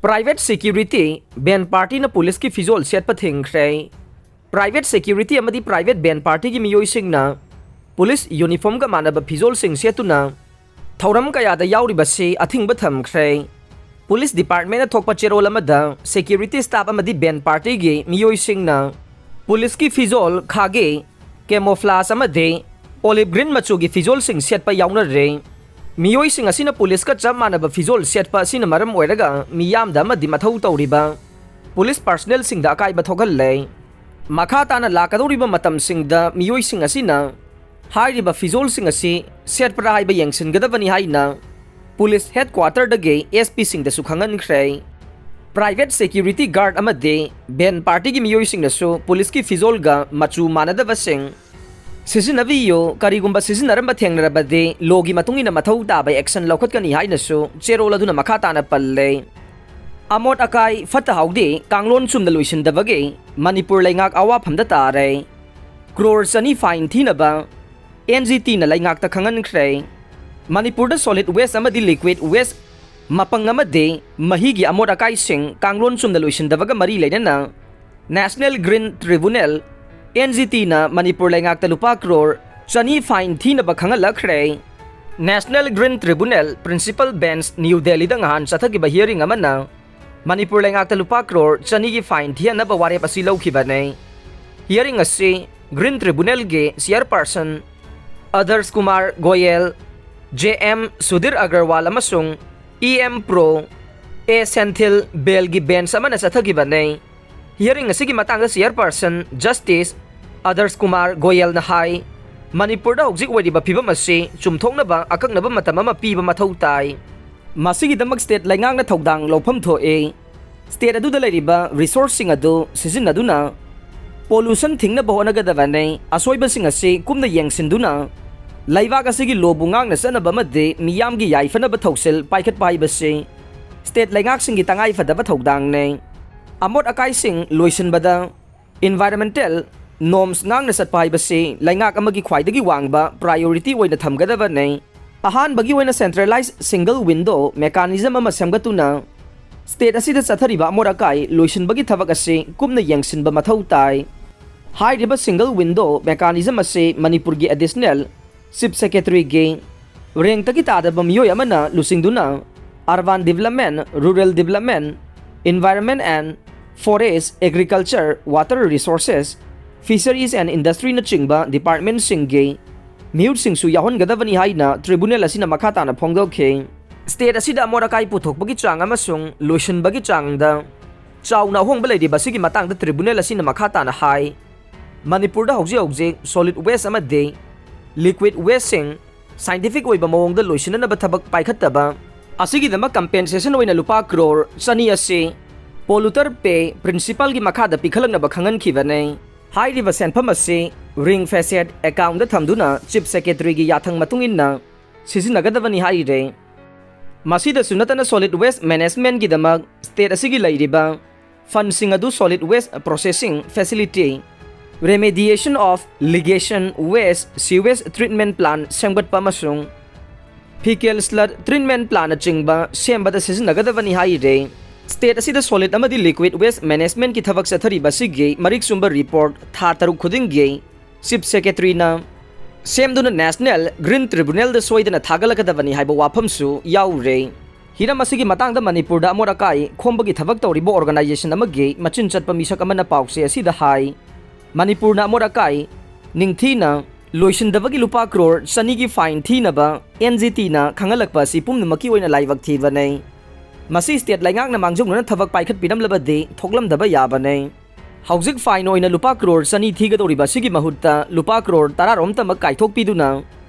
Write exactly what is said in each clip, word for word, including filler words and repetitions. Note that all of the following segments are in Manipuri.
Private security band partyꯅ ꯄꯨꯂꯤꯁꯀꯤ ꯐꯤꯖꯣꯜ ꯁꯦꯠꯄ ꯊꯤꯡꯈ꯭ꯔꯦ꯫ Private security ꯑꯃꯗꯤ private band partyꯒꯤ ꯃꯤꯑꯣꯏꯁꯤꯡꯅ ꯄꯨꯂꯤꯁ ꯌꯨꯅꯤꯐꯣꯔꯝꯒ ꯃꯥꯟꯅꯕ ꯐꯤꯖꯣꯜꯁꯤꯡ ꯁꯦꯠꯇꯨꯅ ꯊꯧꯔꯝ ꯀꯌꯥꯗ ꯌꯥꯎꯔꯤꯕꯁꯤ ꯑꯊꯤꯡꯕ ꯊꯝꯈ꯭ꯔꯦ꯫ ꯄꯨꯂꯤꯁ ꯗꯤꯄꯥꯔꯠꯃꯦꯟꯅ ꯊꯣꯛꯄ ꯆꯦꯔꯣꯜ ꯑꯃꯗ, ꯁꯦꯀ꯭ꯌꯨꯔꯤꯇꯤ ꯁ꯭ꯇꯥꯐ ꯑꯃꯗꯤ ꯕꯦꯟ ꯄꯥꯔꯇꯤꯒꯤ ꯃꯤꯑꯣꯏꯁꯤꯡꯅ ꯄꯨꯂꯤꯁꯀꯤ ꯐꯤꯖꯣꯜ, ꯈꯥꯒꯦ, ꯀꯦꯃꯣꯐ꯭ꯂꯥꯖ ꯑꯃꯗꯤ ꯑꯣꯂꯤꯚ ꯒ꯭ꯔꯤꯟ ꯃꯆꯨꯒꯤ ꯐꯤꯖꯣꯜꯁꯤꯡ ꯁꯦꯠꯄ ꯌꯥꯎꯅꯔꯦ꯫ ꯃꯤꯑꯣꯏꯁꯤꯡ ꯑꯁꯤꯅ ꯄꯨꯂꯤꯁꯀ ꯆꯞ ꯃꯥꯟꯅꯕ ꯐꯤꯖꯣꯜ ꯁꯦꯠꯄ ꯑꯁꯤꯅ ꯃꯔꯝ ꯑꯣꯏꯔꯒ ꯃꯤꯌꯥꯝꯗ ꯑꯃꯗꯤ ꯃꯊꯧ ꯇꯧꯔꯤꯕ ꯄꯨꯂꯤꯁ ꯄꯥꯔꯁꯅꯦꯜꯁꯤꯡꯗ ꯑꯀꯥꯏꯕ ꯊꯣꯛꯍꯜꯂꯦ꯫ ꯃꯈꯥ ꯇꯥꯅ ꯂꯥꯛꯀꯗꯧꯔꯤꯕ ꯃꯇꯝꯁꯤꯡꯗ ꯃꯤꯑꯣꯏꯁꯤꯡ ꯑꯁꯤꯅ ꯍꯥꯏꯔꯤꯕ ꯐꯤꯖꯣꯜꯁꯤꯡ ꯑꯁꯤ ꯁꯦꯠꯄ꯭ꯔꯥ ꯍꯥꯏꯕ ꯌꯦꯡꯁꯤꯟꯒꯗꯕꯅꯤ ꯍꯥꯏꯅ ꯄꯨꯂꯤꯁ ꯍꯦꯗꯀ꯭ꯋꯥꯇꯔꯗꯒꯤ ꯑꯦꯁ ꯄꯤꯁꯤꯡꯗꯁꯨ ꯈꯪꯍꯟꯈ꯭ꯔꯦ꯫ ꯄ꯭ꯔꯥꯏꯚꯦꯠ ꯁꯦꯀ꯭ꯌꯨꯔꯤꯇꯤ ꯒꯥꯔꯗ ꯑꯃꯗꯤ ꯕꯦꯟ ꯄꯥꯔꯇꯤꯒꯤ ꯃꯤꯑꯣꯏꯁꯤꯡꯅꯁꯨ ꯄꯨꯂꯤꯁꯀꯤ ꯐꯤꯖꯣꯜꯒ ꯃꯆꯨ ꯃꯥꯟꯅꯗꯕꯁꯤꯡ ꯁꯤꯖꯤꯟꯅꯕꯤꯌꯨ, ꯀꯔꯤꯒꯨꯝꯕ ꯁꯤꯖꯤꯟꯅꯔꯝꯕ ꯊꯦꯡꯅꯔꯕꯗꯤ ꯂꯣꯒꯤ ꯃꯇꯨꯡ ꯏꯟꯅ ꯃꯊꯧ ꯇꯥꯕ ꯑꯦꯛꯁꯟ ꯂꯧꯈꯠꯀꯅꯤ ꯍꯥꯏꯅꯁꯨ ꯆꯦꯔꯣꯜ ꯑꯗꯨꯅ ꯃꯈꯥ ꯇꯥꯅ ꯄꯜꯂꯦ꯫ ꯑꯃꯣꯠ ꯑꯀꯥꯏ ꯐꯠꯇ ꯍꯥꯎꯗꯤ ꯀꯥꯡꯂꯣꯟ ꯆꯨꯝꯅ ꯂꯣꯏꯁꯤꯟꯗꯕꯒꯤ ꯃꯅꯤꯄꯨꯔ ꯂꯩꯉꯥꯛ ꯑꯋꯥꯐꯝꯗ ꯇꯥꯔꯦ꯫ ꯀ꯭ꯔꯣꯔ ꯆꯅꯤ ꯐꯥꯏꯟ ꯊꯤꯅꯕ ꯑꯦꯟ ꯖꯤ ꯇꯤꯅ ꯂꯩꯉꯥꯛꯇ ꯈꯪꯍꯟꯈ꯭ꯔꯦ꯫ ꯃꯅꯤꯄꯨꯔꯗ ꯁꯣꯂꯤꯗ ꯋꯦꯁ ꯑꯃꯗꯤ ꯂꯤꯀ꯭ꯋꯤꯗ ꯋꯦꯁ, ꯃꯄꯪ ꯑꯃꯗꯤ ꯃꯍꯤꯒꯤ ꯑꯃꯣꯠ ꯑꯀꯥꯏꯁꯤꯡ ꯀꯥꯡꯂꯣꯟ ꯆꯨꯝꯅ ꯂꯣꯏꯁꯤꯟꯗꯕꯒ ꯃꯔꯤ ꯂꯩꯅꯅ national green tribunal, N G ꯇꯤꯅ ꯃꯅꯤꯄꯨꯔ ꯂꯩꯉꯥꯛꯇ ꯂꯨꯄꯥ ꯀ꯭ꯔꯣꯔ ꯆꯅꯤ ꯐꯥꯏꯟ ꯊꯤꯅꯕ ꯈꯪꯍꯜꯂꯛꯈ꯭ꯔꯦ꯫ National green tribunal principal bench new ꯗꯦꯜꯂꯤꯗ ꯉꯍꯥꯟ ꯆꯠꯊꯈꯤꯕ ꯍꯤꯌꯔꯤꯡ ꯑꯃꯅ ꯃꯅꯤꯄꯨꯔ ꯂꯩꯉꯥꯛꯇ ꯂꯨꯄꯥ ꯀ꯭ꯔꯣꯔ ꯆꯅꯤꯒꯤ ꯐꯥꯏꯟ ꯊꯤꯍꯟꯅꯕ ꯋꯥꯔꯦꯞ ꯑꯁꯤ ꯂꯧꯈꯤꯕꯅꯤ꯫ ꯍꯤꯌꯔꯤꯡ ꯑꯁꯤ ꯒ꯭ꯔꯤꯟ ꯇ꯭ꯔꯤꯕꯨꯅꯦꯜꯒꯤ chairperson Adarsh Kumar Goel, J M Sudhir Agarwal ꯑꯃꯁꯨꯡ E M pro A Senthil ꯕꯦꯜꯒꯤ ꯕꯦꯟꯆ ꯑꯃꯅ ꯆꯠꯊꯈꯤꯕꯅꯤ꯫ ꯍꯤꯌꯔꯤꯡ ꯑꯁꯤꯒꯤ ꯃꯇꯥꯡꯗ ꯆꯤꯌꯔꯄꯥꯔꯁꯟ ꯖꯁꯇꯤꯁ ꯑꯗꯔꯁ ꯀꯨꯃꯥꯔ ꯒꯣꯌꯦꯜꯅ ꯍꯥꯏ, ꯃꯅꯤꯄꯨꯔꯗ ꯍꯧꯖꯤꯛ ꯑꯣꯏꯔꯤꯕ ꯐꯤꯕꯝ ꯑꯁꯤ ꯆꯨꯝꯊꯣꯛꯅꯕ ꯑꯀꯛꯅꯕ ꯃꯇꯝ ꯑꯃ ꯄꯤꯕ ꯃꯊꯧ ꯇꯥꯏ꯫ ꯃꯁꯤꯒꯤꯗꯃꯛ ꯁ꯭ꯇꯦꯠ ꯂꯩꯉꯥꯛꯅ ꯊꯧꯗꯥꯡ ꯂꯧꯐꯝ ꯊꯣꯛꯏ꯫ ꯁ꯭ꯇꯦꯠ ꯑꯗꯨꯗ ꯂꯩꯔꯤꯕ ꯔꯤꯁꯣꯔꯁꯁꯤꯡ ꯑꯗꯨ ꯁꯤꯖꯤꯟꯅꯗꯨꯅ ꯄꯣꯂꯨꯁꯟ ꯊꯤꯡꯅꯕ ꯍꯣꯠꯅꯒꯗꯕꯅꯤ꯫ ꯑꯁꯣꯏꯕꯁꯤꯡ ꯑꯁꯤ ꯀꯨꯞꯅ ꯌꯦꯡꯁꯤꯟꯗꯨꯅ ꯂꯩꯕꯥꯛ ꯑꯁꯤꯒꯤ ꯂꯣꯕꯨ ꯉꯥꯛꯅ ꯆꯠꯅꯕ ꯑꯃꯗꯤ ꯃꯤꯌꯥꯝꯒꯤ ꯌꯥꯏꯐꯅꯕ ꯊꯧꯁꯤꯜ ꯄꯥꯏꯈꯠꯄ ꯍꯥꯏꯕꯁꯤ ꯁ꯭ꯇꯦꯠ ꯂꯩꯉꯥꯛꯁꯤꯡꯒꯤ ꯇꯉꯥꯏꯐꯗꯕ ꯊꯧꯗꯥꯡꯅꯤ꯫ ꯑꯃꯣꯠ ꯑꯀꯥꯏꯁꯤꯡ ꯂꯣꯏꯁꯤꯟꯕꯗ ꯏꯟꯚꯥꯏꯔꯟꯃꯦꯟꯇꯦꯜ ꯅꯣꯔꯝꯁ ꯉꯥꯛꯅ ꯆꯠꯄ ꯍꯥꯏꯕꯁꯤ ꯂꯩꯉꯥꯛ ꯑꯃꯒꯤ ꯈ꯭ꯋꯥꯏꯗꯒꯤ ꯋꯥꯡꯕ ꯄ꯭ꯔꯥꯏꯌꯣꯔꯤꯇꯤ ꯑꯣꯏꯅ ꯊꯝꯒꯗꯕꯅꯤ꯫ ꯑꯍꯥꯟꯕꯒꯤ ꯑꯣꯏꯅ ꯁꯦꯟꯇ꯭ꯔꯦꯂꯥꯏꯖ ꯁꯤꯡꯒꯜ ꯋꯤꯟꯗꯣ ꯃꯦꯀꯥꯅꯤꯖꯝ ꯑꯃ ꯁꯦꯝꯒꯠꯇꯨꯅ State ꯑꯁꯤꯗ ꯆꯠꯊꯔꯤꯕ ꯑꯃꯣꯠ ꯑꯀꯥꯏ ꯂꯣꯏꯁꯤꯟꯕꯒꯤ ꯊꯕꯛ ꯑꯁꯤ ꯀꯨꯞꯅ ꯌꯦꯡꯁꯤꯟꯕ ꯃꯊꯧ ꯇꯥꯏ꯫ ꯍꯥꯏꯔꯤꯕ single window mechanism ꯑꯁꯤ ꯃꯅꯤꯄꯨꯔꯒꯤ Additional Chief Secretaryꯒꯤ ꯔꯦꯡꯇꯒꯤ ꯇꯥꯗꯕ ꯃꯤꯑꯣꯏ ꯑꯃꯅ ꯂꯨꯆꯤꯡꯗꯨꯅ Urban Development, Rural Development, Environment and Forest, Agriculture, Water Resources, Fisheries and Industryꯅꯆꯤꯡꯕ departmentꯁꯤꯡꯒꯤ ꯃꯤꯍꯨꯠꯁꯤꯡꯁꯨ ꯌꯥꯎꯍꯟꯒꯗꯕꯅꯤ ꯍꯥꯏꯅ tribunal ꯑꯁꯤꯅ ꯃꯈꯥ ꯇꯥꯅ ꯐꯣꯡꯗꯣꯛꯈꯤ꯫ State ꯑꯁꯤꯗ ꯑꯃꯣꯠ ꯑꯀꯥꯏ ꯄꯨꯊꯣꯛꯄꯒꯤ ꯆꯥꯡ ꯑꯃꯁꯨꯡ ꯂꯣꯏꯁꯤꯟꯕꯒꯤ ꯆꯥꯡꯗ ꯆꯥꯎꯅ ꯑꯍꯣꯡꯕ ꯂꯩꯔꯤꯕ ꯑꯁꯤꯒꯤ ꯃꯇꯥꯡꯗ tribunal ꯑꯁꯤꯅ ꯃꯈꯥ ꯇꯥꯅ ꯍꯥꯏ, ꯃꯅꯤꯄꯨꯔꯗ ꯍꯧꯖꯤꯛ ꯍꯧꯖꯤꯛ solid waste ꯑꯃꯗꯤ liquid wasteꯁꯤꯡ scientific ꯑꯣꯏꯕ ꯃꯑꯣꯡꯗ ꯂꯣꯏꯁꯤꯟꯅꯅꯕ ꯊꯕꯛ ꯄꯥꯏꯈꯠꯇꯕ ꯑꯁꯤꯒꯤꯗꯃꯛ compensation ꯑꯣꯏꯅ ꯂꯨꯄꯥ ꯀ꯭ꯔꯣꯔ ꯆꯅꯤ ꯑꯁꯤ polluter pay principleꯒꯤ ꯃꯈꯥꯗ ꯄꯤꯈꯠꯂꯛꯅꯕ ꯈꯪꯍꯟꯈꯤꯕꯅꯤ꯫ ꯍꯥꯏꯔꯤꯕ ꯁꯦꯟꯐꯝ ꯑꯁꯤ ring fenced accountꯗ ꯊꯝꯗꯨꯅ Chief Secretaryꯒꯤ ꯌꯥꯊꯪ ꯃꯇꯨꯡ ꯏꯟꯅ ꯁꯤꯖꯤꯟꯅꯒꯗꯕꯅꯤ ꯍꯥꯏꯔꯦ꯫ ꯃꯁꯤꯗꯁꯨ ꯅꯠꯇꯅ solid waste managementꯒꯤꯗꯃꯛ state ꯑꯁꯤꯒꯤ ꯂꯩꯔꯤꯕ fundꯁꯤꯡ ꯑꯗꯨ solid waste processing facility, remediation of ligation waste, sewage treatment plant ꯁꯦꯝꯒꯠꯄ ꯑꯃꯁꯨꯡ fecal sludge treatment plantꯅꯆꯤꯡꯕ ꯁꯦꯝꯕꯗ ꯁꯤꯖꯤꯟꯅꯒꯗꯕꯅꯤ ꯍꯥꯏꯔꯦ꯫ State ꯑꯁꯤꯗ solid ꯑꯃꯗꯤ liquid waste managementꯀꯤ ꯊꯕꯛ ꯆꯠꯊꯔꯤꯕ ꯑꯁꯤꯒꯤ ꯃꯔꯤꯛ ꯆꯨꯝꯕ report ꯊꯥ ꯇꯔꯨꯛ ꯈꯨꯗꯤꯡꯒꯤ Chief Secretaryꯅ ꯁꯦꯝꯗꯨꯅ National Green Tribunalꯗ ꯁꯣꯏꯗꯅ ꯊꯥꯒꯠꯂꯛꯀꯗꯕꯅꯤ ꯍꯥꯏꯕ ꯋꯥꯐꯝꯁꯨ ꯌꯥꯎꯔꯦ꯫ ꯍꯤꯔꯝ ꯑꯁꯤꯒꯤ ꯃꯇꯥꯡꯗ ꯃꯅꯤꯄꯨꯔꯗ ꯑꯃꯣꯠ ꯑꯀꯥꯏ ꯈꯣꯝꯕꯒꯤ ꯊꯕꯛ ꯇꯧꯔꯤꯕ organization ꯑꯃꯒꯤ ꯃꯆꯤꯟ ꯆꯠꯄ ꯃꯤꯁꯛ ꯑꯃꯅ ꯄꯥꯎꯆꯦ ꯑꯁꯤꯗ ꯍꯥꯏ, ꯃꯅꯤꯄꯨꯔꯅ ꯑꯃꯣꯠ ꯑꯀꯥꯏ ꯅꯤꯡꯊꯤꯅ ꯂꯣꯏꯁꯤꯟꯗꯕꯒꯤ ꯂꯨꯄꯥ ꯀ꯭ꯔꯣꯔ ꯆꯅꯤꯒꯤ fine ꯊꯤꯅꯕ NGTꯅ ꯈꯪꯍꯜꯂꯛꯄ ꯑꯁꯤ ꯄꯨꯝꯅꯃꯛꯀꯤ ꯑꯣꯏꯅ ꯂꯥꯏꯕꯛ ꯊꯤꯕꯅꯤ꯫ ꯃꯁꯤ state ꯂꯩꯉꯥꯛꯅ ꯃꯥꯡꯖꯧꯅꯅ ꯊꯕꯛ ꯄꯥꯏꯈꯠꯄꯤꯔꯝꯂꯕꯗꯤ ꯊꯣꯛꯂꯝꯗꯕ ꯌꯥꯕꯅꯤ꯫ ꯍꯧꯖꯤꯛ fine ꯑꯣꯏꯅ ꯂꯨꯄꯥ ꯀ꯭ꯔꯣꯔ ꯆꯅꯤ ꯊꯤꯒꯗꯧꯔꯤꯕ ꯑꯁꯤꯒꯤ ꯃꯍꯨꯠꯇ ꯂꯨꯄꯥ ꯀ꯭ꯔꯣꯔ ꯇꯔꯥꯔꯣꯝꯇꯃꯛ ꯀꯥꯏꯊꯣꯛꯄꯤꯗꯨꯅ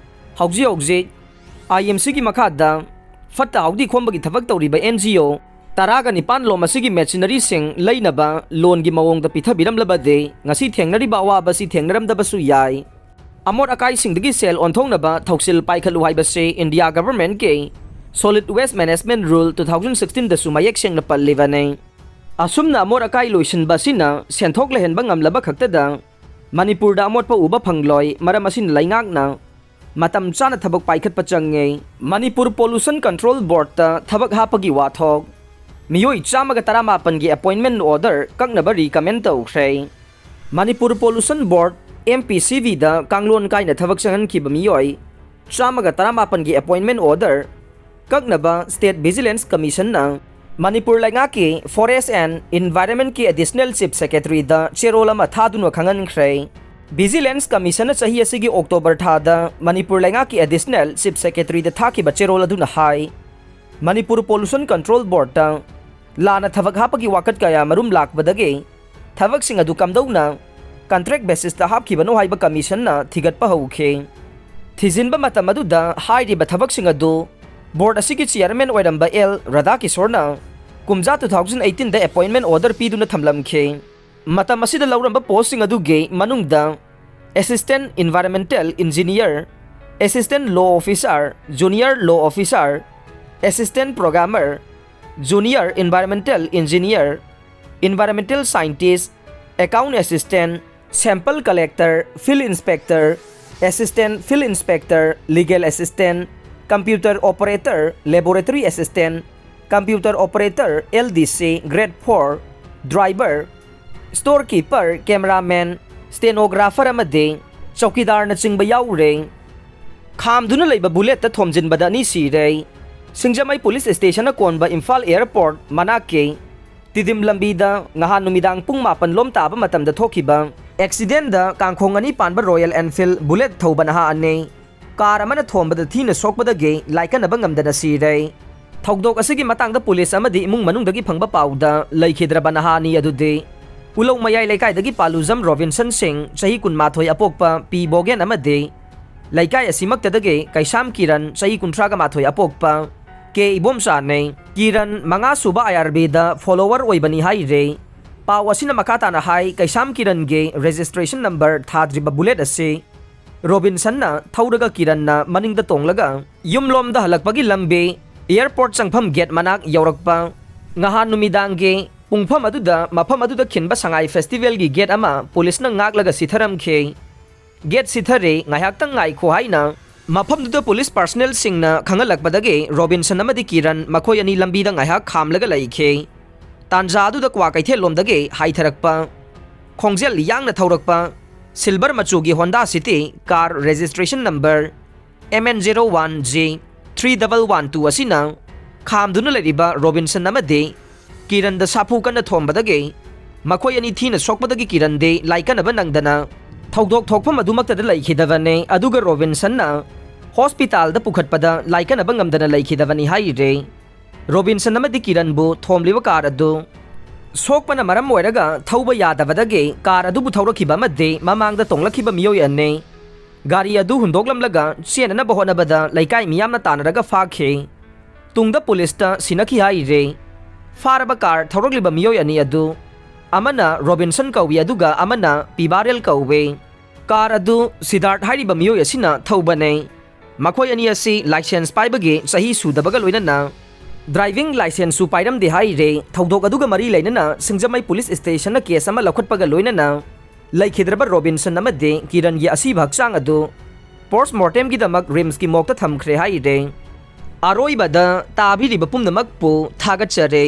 ꯍꯧꯖꯤꯛ ꯍꯧꯖꯤꯛ IMCꯒꯤ ꯃꯈꯥꯗ ꯐꯠꯇ ꯍꯥꯎꯗꯤ ꯈꯣꯝꯕꯒꯤ ꯊꯕꯛ ꯇꯧꯔꯤꯕ NGO ꯇꯔꯥꯒ ꯅꯤꯄꯥꯟ ꯂꯣꯝ ꯑꯁꯤꯒꯤ machineryꯁꯤꯡ ꯂꯩꯅꯕ loanꯒꯤ ꯃꯑꯣꯡꯗ ꯄꯤꯊꯕꯤꯔꯝꯂꯕꯗꯤ ꯉꯁꯤ ꯊꯦꯡꯅꯔꯤꯕ ꯑꯋꯥꯕ ꯑꯁꯤ ꯊꯦꯡꯅꯔꯝꯗꯕꯁꯨ ꯌꯥꯏ꯫ ꯑꯃꯣꯠ ꯑꯀꯥꯏꯁꯤꯡꯗꯒꯤ ꯁꯦꯜ ꯑꯣꯟꯊꯣꯛꯅꯕ ꯊꯧꯁꯤꯜ ꯄꯥꯏꯈꯠꯂꯨ ꯍꯥꯏꯕꯁꯤ India governmentꯀꯤ Solid Waste Management Rule two thousand sixteenꯗꯁꯨ ꯃꯌꯦꯛ ꯁꯦꯡꯅ ꯄꯜꯂꯤꯕꯅꯤ꯫ ꯑꯁꯨꯝꯅ ꯑꯃꯣꯠ ꯑꯀꯥꯏ ꯂꯣꯏꯁꯤꯟꯕ ꯑꯁꯤꯅ ꯁꯦꯟꯊꯣꯛ ꯂꯩꯍꯟꯕ ꯉꯝꯂꯕ ꯈꯛꯇꯗ ꯃꯅꯤꯄꯨꯔꯗ ꯑꯃꯣꯠꯄ ꯎꯕ ꯐꯪꯂꯣꯏ꯫ ꯃꯔꯝ ꯑꯁꯤꯅ ꯂꯩꯉꯥꯛꯅ ꯃꯇꯝ ꯆꯥꯅ ꯊꯕꯛ ꯄꯥꯏꯈꯠꯄ ꯆꯪꯉꯤ꯫ ꯃꯅꯤꯄꯨꯔ Pollution Control Boardꯇ ꯊꯕꯛ ꯍꯥꯞꯄꯒꯤ ꯋꯥꯊꯣꯛ꯫ ꯃꯤꯑꯣꯏ ꯆꯥꯝꯃꯒ ꯇꯔꯥꯃꯥꯄꯟꯒꯤ appointment order ꯀꯛꯅꯕ recommend ꯇꯧꯈ꯭ꯔꯦ꯫ Manipur Pollution Board, M P C Bꯗ ꯀꯥꯡꯂꯣꯟ ꯀꯥꯏꯅ ꯊꯕꯛ ꯆꯪꯍꯟꯈꯤꯕ ꯃꯤꯑꯣꯏ ꯆꯥꯝꯃꯒ ꯇꯔꯥꯃꯥꯄꯟꯒꯤ appointment order ꯀꯛꯅꯕ State Vigilance Commissionꯅ Manipur ꯂꯩꯉꯥꯛꯀꯤ Forest and Environmentꯀꯤ Additional Chief Secretaryꯗ ꯆꯦꯔꯣꯜ ꯑꯃ ꯊꯥꯗꯨꯅ ꯈꯪꯍꯟꯈ꯭ꯔꯦ꯫ Vigilance Commissionꯅ ꯆꯍꯤ ꯑꯁꯤꯒꯤ October ꯊꯥꯗ ꯃꯅꯤꯄꯨꯔ ꯂꯩꯉꯥꯛꯀꯤ Additional Chief Secretaryꯗ ꯊꯥꯈꯤꯕ ꯆꯦꯔꯣꯜ ꯑꯗꯨꯅ ꯍꯥꯏ, ꯃꯅꯤꯄꯨꯔ Pollution Control Boardꯇ ꯂꯥꯟꯅ ꯊꯕꯛ ꯍꯥꯞꯄꯒꯤ ꯋꯥꯀꯠ ꯀꯌꯥ ꯃꯔꯨꯝ ꯂꯥꯛꯄꯗꯒꯤ ꯊꯕꯛꯁꯤꯡ ꯑꯗꯨ ꯀꯝꯗꯧꯅ contract basisꯇ ꯍꯥꯞꯈꯤꯕꯅꯣ ꯍꯥꯏꯕ Commissionꯅ ꯊꯤꯒꯠꯄ ꯍꯧꯈꯤ꯫ ꯊꯤꯖꯤꯟꯕ ꯃꯇꯝ ꯑꯗꯨꯗ ꯍꯥꯏꯔꯤꯕ ꯊꯕꯛꯁꯤꯡ ꯑꯗꯨ Board ꯑꯁꯤꯒꯤ Chairman ꯑꯣꯏꯔꯝꯕ L ꯔꯥꯙꯥꯀꯤꯁꯣꯔꯅ ꯀꯨꯝꯖꯥ two thousand eighteenꯗ appointment order ꯄꯤꯗꯨꯅ ꯊꯝꯂꯝꯈꯤ꯫ ꯃꯇꯝ ꯑꯁꯤꯗ ꯂꯧꯔꯝꯕ postꯁꯤꯡ ꯑꯗꯨꯒꯤ ꯃꯅꯨꯡꯗ Assistant Environmental Engineer, Assistant Law Officer, Junior Law Officer, Assistant Programmer, Junior Environmental Engineer, Environmental Scientist, Account Assistant, Sample Collector, Field Inspector, Assistant Field Inspector, Legal Assistant, Computer Operator, Laboratory Assistant, Computer Operator, L D C, Grade four, Driver, Storekeeper, Cameraman, Stenographer ꯑꯃꯗꯤ ꯆꯧꯀꯤꯗꯥꯔꯅꯆꯤꯡꯕ ꯌꯥꯎꯔꯦ꯫ ꯈꯥꯝꯗꯨꯅ ꯂꯩꯕ bulletꯇ ꯊꯣꯝꯖꯤꯟꯕꯗ ꯑꯅꯤ ꯁꯤꯔꯦ꯫ ꯁꯤꯡꯖꯃꯩ Police Stationꯅ ꯀꯣꯟꯕ ꯏꯝꯐꯥꯜ Airport ꯃꯅꯥꯛꯀꯤ ꯇꯤꯗꯤꯝ ꯂꯝꯕꯤꯗ ꯉꯍꯥꯟ ꯅꯨꯃꯤꯗꯥꯡ ꯄꯨꯡ ꯃꯥꯄꯟ ꯂꯣꯝ ꯇꯥꯕ ꯃꯇꯝꯗ ꯊꯣꯛꯈꯤꯕ accidentꯗ ꯀꯥꯡꯈꯣꯡ ꯑꯅꯤ ꯄꯥꯟꯕ Royal Enfield bullet ꯊꯧꯕ ꯅꯍꯥ ꯑꯅꯤ car ꯑꯃꯅ ꯊꯣꯝꯕꯗ ꯊꯤꯅ ꯁꯣꯛꯄꯗꯒꯤ ꯂꯥꯏꯀꯠꯅꯕ ꯉꯝꯗꯅ ꯁꯤꯔꯦ꯫ ꯊꯧꯗꯣꯛ ꯑꯁꯤꯒꯤ ꯃꯇꯥꯡꯗ police ꯑꯃꯗꯤ ꯏꯃꯨꯡ ꯃꯅꯨꯡꯗꯒꯤ ꯐꯪꯕ ꯄꯥꯎꯗ ꯂꯩꯈꯤꯗ꯭ꯔꯕ ꯅꯍꯥ ꯑꯅꯤ ꯑꯗꯨꯗꯤ ꯎꯂꯧ ꯃꯌꯥꯏ ꯂꯩꯀꯥꯏꯗꯒꯤ ꯄꯥꯂꯨꯖꯝ ꯔꯣꯕꯤꯟꯁꯟ ꯁꯤꯡ, ꯆꯍꯤ ꯀꯨꯟꯃꯥꯊꯣꯏ ꯑꯄꯣꯛꯄ, ꯄꯤ ꯕꯣꯒꯦꯟ ꯑꯃꯗꯤ ꯂꯩꯀꯥꯏ ꯑꯁꯤꯃꯛꯇꯗꯒꯤ ꯀꯩꯁꯥꯝ ꯀꯤꯔꯟ, ꯆꯍꯤ ꯀꯨꯟꯊ꯭ꯔꯥꯒ ꯃꯥꯊꯣꯏ ꯑꯄꯣꯛꯄ, ꯀꯦ ꯏꯕꯣꯝꯆꯥꯅꯤ꯫ ꯀꯤꯔꯟ, ꯃꯉꯥ ꯁꯨꯕ IRBꯗ follower ꯑꯣꯏꯕꯅꯤ ꯍꯥꯏꯔꯦ꯫ ꯄꯥꯎ ꯑꯁꯤꯅ ꯃꯈꯥ ꯇꯥꯅ ꯍꯥꯏ, ꯀꯩꯁꯥꯝ ꯀꯤꯔꯟꯒꯤ registration number ꯊꯥꯗ꯭ꯔꯤꯕ bullet ꯑꯁꯤ ꯔꯣꯕꯤꯟꯁꯟꯅ ꯊꯧꯔꯒ ꯀꯤꯔꯟꯅ ꯃꯅꯤꯡꯗ ꯇꯣꯡꯂꯒ ꯌꯨꯝꯂꯣꯝꯗ ꯍꯜꯂꯛꯄꯒꯤ ꯂꯝꯕꯤ airport ꯆꯪꯐꯝ gate ꯃꯅꯥꯛ ꯌꯧꯔꯛꯄ꯫ ꯉꯍꯥꯟ ꯅꯨꯃꯤꯗꯥꯡꯒꯤ ꯄꯨꯡꯐꯝ ꯑꯗꯨꯗ ꯃꯐꯝ ꯑꯗꯨꯗ ꯈꯤꯟꯕ ꯁꯉꯥꯏ festivalꯒꯤ gate ꯑꯃ policeꯅ ꯉꯥꯛꯂꯒ ꯁꯤꯊꯔꯝꯈꯤ꯫ Gate ꯁꯤꯊꯔꯦ, ꯉꯥꯏꯍꯥꯛꯇꯪ ꯉꯥꯏꯈꯣ ꯍꯥꯏꯅ ꯃꯐꯝꯗꯨꯗ ꯄꯨꯂꯤꯁ ꯄꯥꯔꯁꯅꯦꯜꯁꯤꯡꯅ ꯈꯪꯍꯜꯂꯛꯄꯗꯒꯤ ꯔꯣꯕꯤꯟꯁꯟ ꯑꯃꯗꯤ ꯀꯤꯔꯟ ꯃꯈꯣꯏ ꯑꯅꯤ ꯂꯝꯕꯤꯗ ꯉꯥꯏꯍꯥꯛ ꯈꯥꯝꯂꯒ ꯂꯩꯈꯤ꯫ ꯇꯥꯟꯖꯥ ꯑꯗꯨꯗ ꯀ꯭ꯋꯥꯀꯩꯊꯦꯜꯂꯣꯝꯗꯒꯤ ꯍꯥꯏꯊꯔꯛꯄ ꯈꯣꯡꯖꯦꯜ ꯌꯥꯡꯅ ꯊꯧꯔꯛꯄ ꯁꯤꯜꯚꯔ ꯃꯆꯨꯒꯤ Honda city car registration number M N zero one G three double one two ꯑꯁꯤꯅ ꯈꯥꯝꯗꯨꯅ ꯂꯩꯔꯤꯕ ꯔꯣꯕꯤꯟꯁꯟ ꯑꯃꯗꯤ ꯀꯤꯔꯟꯗ ꯁꯥꯐꯨ ꯀꯟꯅ ꯊꯣꯝꯕꯗꯒꯤ ꯃꯈꯣꯏ ꯑꯅꯤ ꯊꯤꯅ ꯁꯣꯛꯄꯗꯒꯤ ꯀꯤꯔꯟꯗꯤ ꯂꯥꯏꯀꯠꯅꯕ ꯅꯪꯗꯅ ꯊꯧꯗꯣꯛ ꯊꯣꯛꯐꯝ ꯑꯗꯨꯃꯛꯇꯗ ꯂꯩꯈꯤꯗꯕꯅꯤ꯫ ꯑꯗꯨꯒ ꯔꯣꯕꯤꯟꯁꯟꯅ ꯍꯣꯁꯄꯤꯇꯥꯜꯗ ꯄꯨꯈꯠꯄꯗ ꯂꯥꯏꯀꯠꯅꯕ ꯉꯝꯗꯅ ꯂꯩꯈꯤꯗꯕꯅꯤ ꯍꯥꯏꯔꯤꯔꯦ꯫ ꯔꯣꯕꯤꯟꯁꯟ ꯑꯃꯗꯤ ꯀꯤꯔꯟꯕꯨ ꯊꯣꯝꯂꯤꯕ ꯀꯥꯔ ꯑꯗꯨ ꯁꯣꯛꯄꯅ ꯃꯔꯝ ꯑꯣꯏꯔꯒ ꯊꯧꯕ ꯌꯥꯗꯕꯗꯒꯤ ꯀꯥꯔ ꯑꯗꯨꯕꯨ ꯊꯧꯔꯛꯈꯤꯕ ꯑꯃꯗꯤ ꯃꯃꯥꯡꯗ ꯇꯣꯡꯂꯛꯈꯤꯕ ꯃꯤꯑꯣꯏ ꯑꯅꯤ ꯒꯥꯔꯤ ꯑꯗꯨ ꯍꯨꯟꯗꯣꯛꯂꯝꯂꯒ ꯆꯦꯟꯅꯅꯕ ꯍꯣꯠꯅꯕꯗ ꯂꯩꯀꯥꯏ ꯃꯤꯌꯥꯝꯅ ꯇꯥꯟꯅꯔꯒ ꯐꯥꯈꯤ꯫ ꯇꯨꯡꯗ ꯄꯨꯂꯤꯁꯇ ꯁꯤꯟꯅꯈꯤ ꯍꯥꯏꯔꯦ꯫ ꯐꯥꯔꯕ ꯀꯥꯔ ꯊꯧꯔꯛꯂꯤꯕ ꯃꯤꯑꯣꯏ ꯑꯅꯤ ꯑꯗꯨ ꯑꯃꯅ ꯔꯣꯕꯤꯟꯁꯟ ꯀꯧꯏ, ꯑꯗꯨꯒ ꯑꯃꯅ ꯄꯤꯕꯥꯔꯦꯜ ꯀꯧꯏ꯫ ꯀꯥꯔ ꯑꯗꯨ ꯁꯤꯗꯥꯔꯠ ꯍꯥꯏꯔꯤꯕ ꯃꯤꯑꯣꯏ ꯑꯁꯤꯅ ꯊꯧꯕꯅꯦ꯫ ꯃꯈꯣꯏ ꯑꯅꯤ ꯑꯁꯤ ꯂꯥꯏꯁꯦꯟꯁ ꯄꯥꯏꯕꯒꯤ ꯆꯍꯤ ꯁꯨꯗꯕꯒ ꯂꯣꯏꯅꯅ ꯗ꯭ꯔꯥꯏꯚꯤꯡ ꯂꯥꯏꯁꯦꯟꯁꯁꯨ ꯄꯥꯏꯔꯝꯗꯦ ꯍꯥꯏꯔꯦ꯫ ꯊꯧꯗꯣꯛ ꯑꯗꯨꯒ ꯃꯔꯤ ꯂꯩꯅꯅ ꯁꯤꯡꯖꯃꯩ ꯄꯨꯂꯤꯁ ꯁ꯭ꯇꯦꯁꯟꯅ ꯀꯦꯁ ꯑꯃ ꯂꯧꯈꯠꯄꯒ ꯂꯣꯏꯅꯅ ꯂꯩꯈꯤꯗ꯭ꯔꯕ ꯔꯣꯕꯤꯟꯁꯟ ꯑꯃꯗꯤ ꯀꯤꯔꯟꯒꯤ ꯑꯁꯤꯕ ꯍꯛꯆꯥꯡ ꯑꯗꯨ ꯄꯣꯁꯃꯣꯔꯇꯦꯝꯒꯤꯗꯃꯛ ꯔꯤꯝꯁꯀꯤ ꯃꯣꯔꯒꯇ ꯊꯝꯈ꯭ꯔꯦ ꯍꯥꯏꯔꯦ꯫ ꯑꯔꯣꯏꯕꯗ ꯇꯥꯕꯤꯔꯤꯕ ꯄꯨꯝꯅꯃꯛꯄꯨ ꯊꯥꯒꯠꯆꯔꯤ꯫